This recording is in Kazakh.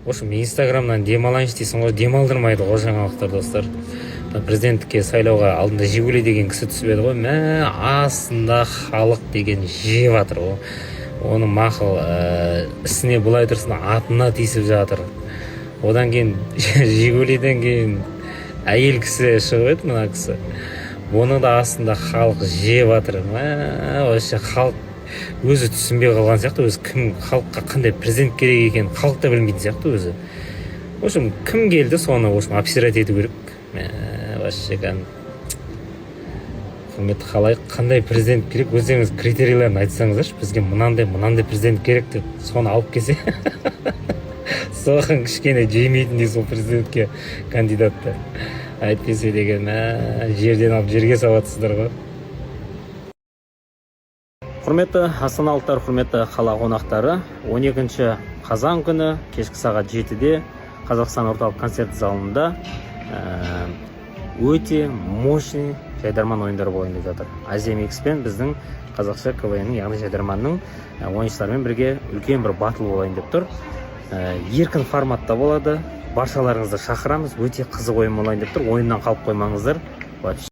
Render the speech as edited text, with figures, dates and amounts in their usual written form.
В общем, Инстаграмнан демалайыншы дейсің ғой, демалдырмайды ғой жаңалықтар, достар. Мына президенттікке сайлауға алдында Жигули деген кісі түсіп еді ғой, мә, астында халық деген жеп жатыр ғой оны. Мақұл, ісіне былай тұрсын, атына тиісіп жатыр. Одан кейін, Жигулиден кейін әйел кісі шығып еді, мына кісі, оның да астында халық жеп жатыр. Мә, вообще халық өзі түсінбей қалған сияқты. Өзі кім, халыққа қандай президент керек екенін халық та білмейтін сияқты өзі. В общем, кім келді, соны, в общем, обсирать ету керек. Мә, вообще кәдімгі. Құрметті халайық, қандай президент керек, өздеріңіз критерийлерін айтсаңыздаршы. Бізге мынандай мынандай президент керек деп, соны алып келсе, соған кішкене жемейтіндей сол президентке кандидатты. Әйтпесе деген, мә, жерден алып жерге салатсыздар ғой. Құрметті астаналықтар, құрметті қала қонақтары, 12 қазан күні кешкі сағат 7-де Қазақстан орталық концерт залында өте мощный Жайдарман ойындары болайын деп жатыр. Азия Микс пен біздің қазақша КВН, яғни Жайдарманның ойыншыларымен бірге үлкен бір батл болайын деп тұр. Еркін форматта болады, баршаларыңызды шақырамыз. Өте қызық ойын болайын деп тұр, ойыннан қалып қоймаңыздар вообще.